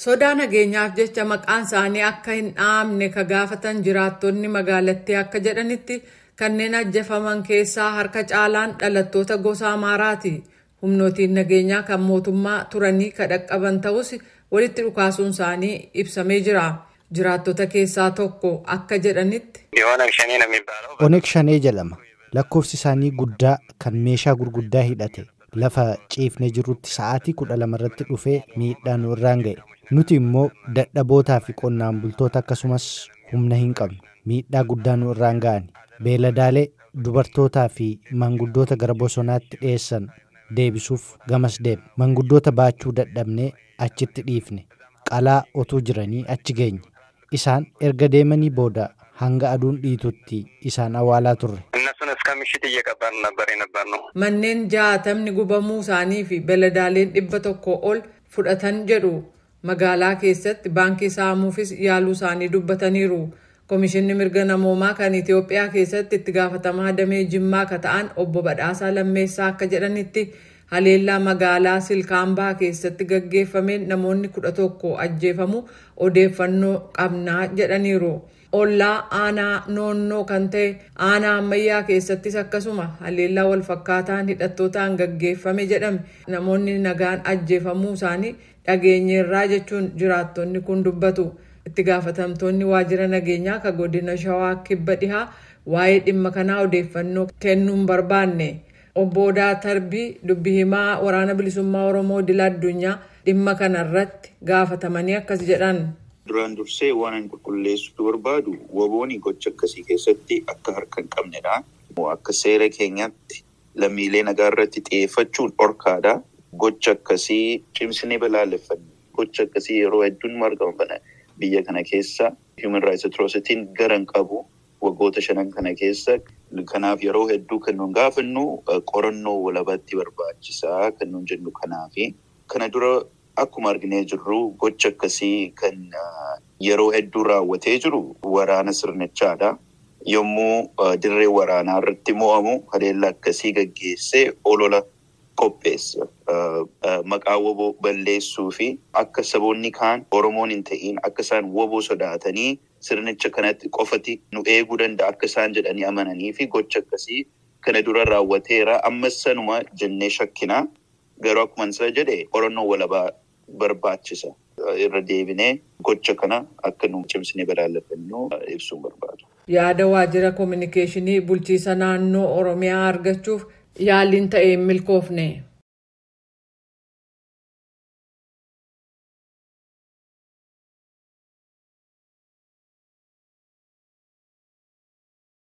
Sodaa nageenyaaf jecha maqaan isaanii akka hin dhaamne ka gaafatan jiraattonni magaalattii akka jedhanitti, kanneen ajjeefaman keessaa harka caalaan dhalattoota gosa Amaaraati. Humnootiin nageenyaa kan mootummaa turanii ka dhaqqaban ta'us, walitti dhukaasuun isaanii ibsamee jira. Jiraattota keessaa tokko akka jedhanitti, Oneg Shanee jedhama. Lakkoofsi isaanii guddaa, kan meeshaa gurguddaa hidhate, lafa ciifnee jirrutti sa'aatii 12 irratti dhufee miidhaa nu irraan ga'e. Nuti immoo dadhabootaa fi qonnaan bultoota, akkasumas humna hin qabnu. Miidhaa guddaa nu irraan ga'ani. Beeladaalee, dubartootaa fi manguddoota gara bosonaatti dhiyeessan deebisuuf gamas deemne. Manguddoota baachuu dadhabnee achitti dhiifne. Qalaa otuu jiranii achi geenye. Isaan erga deemanii booda hanga aduun dhiitutti isaan awwaalaa turre. እነሱን እስከ ምሽት እየቀበርን ነበር የነበር ነው። Manneen 60ni gubamuu isaanii fi beeladaaleen 100 ol fudhatan jedhu. Magaalaa keessatti baankii saamuufis yaaluu isaanii dubbataniiru. Komishinni mirga namoomaa kan Itoophiyaa keessatti itti gaafatamaa damee Jimmaa ka ta'an obbo Badhaasaa Lammeessaa akka jedhanitti, haleellaa magaalaa Silkaambaa keessatti gaggeeffameen namoonni 11 ajjeefamu odeeffannoo qabnaa jedhaniiru. Ollaa aanaa Noonnoo kan ta'e aanaa Ammayyaa keessattis akkasuma haleellaa walfakkaataan hidhattootaan gaggeeffame jedhame, namoonni nagaan ajjeefamuu isaanii dhageenyeerraa jechuun jiraattonni kun dubbatu. Itti gaafatamtoonni waajjira nageenyaa ka godina Shawaa Kibba Dhihaa waa'ee dhimma kanaa odeeffannoo kennuu hin barbaanne. Obbo Odaa Tarbii, dubbi himaa Waraana Bilisummaa Oromoo idil addunyaa, dhimma kana irratti gaafatamanii akkas jedhan. Duraan dursee waan ani qulqulleessuu barbaadu, WBOn gocha akkasii keessatti akka harka hin qabnedha. Akka seera keenyaatti lammiilee nagaa irratti xiyyeeffachuun dhorkaadha. Gocha akkasii cimsinee balaaleffanna. Gocha akkasii yeroo hedduun argama kana biyya kana keessa, human rights atrocity'n gara hin qabu waggoota 5n kana keessa. Kanaaf yeroo hedduu kan nun gaafannu qorannoo walabatti barbaachisaa kan nun jennu kanaafi. Kana dura akkuma arginee jirru, gocha akkasii kan yeroo hedduu raawwatee jiru waraana sirnichaadha. Yommuu dirree waraanaa irratti mo'amu haleellaa akkasii gaggeessee olola qopheessa. Maqaa WBO balleessuu fi akka saboonni kaan Oromoon hin ta'in akka isaan WBO sodaatanii sirnicha kanatti qofati nu eeguu danda'a akka isaan jedhanii amananii fi gocha akkasii kana dura raawwateera. Ammas sanuma jennee shakkina. Garuu akkuma sila jedhe, qorannoo walabaa barbaachisa. Irra deebinee gocha kana akka nu cimsinee balaaleffannu ibsuun barbaadu. Yaada waajjira koominikeeshinii bulchiisa naannoo Oromiyaa argachuuf yaaliin ta'e hin milkoofne.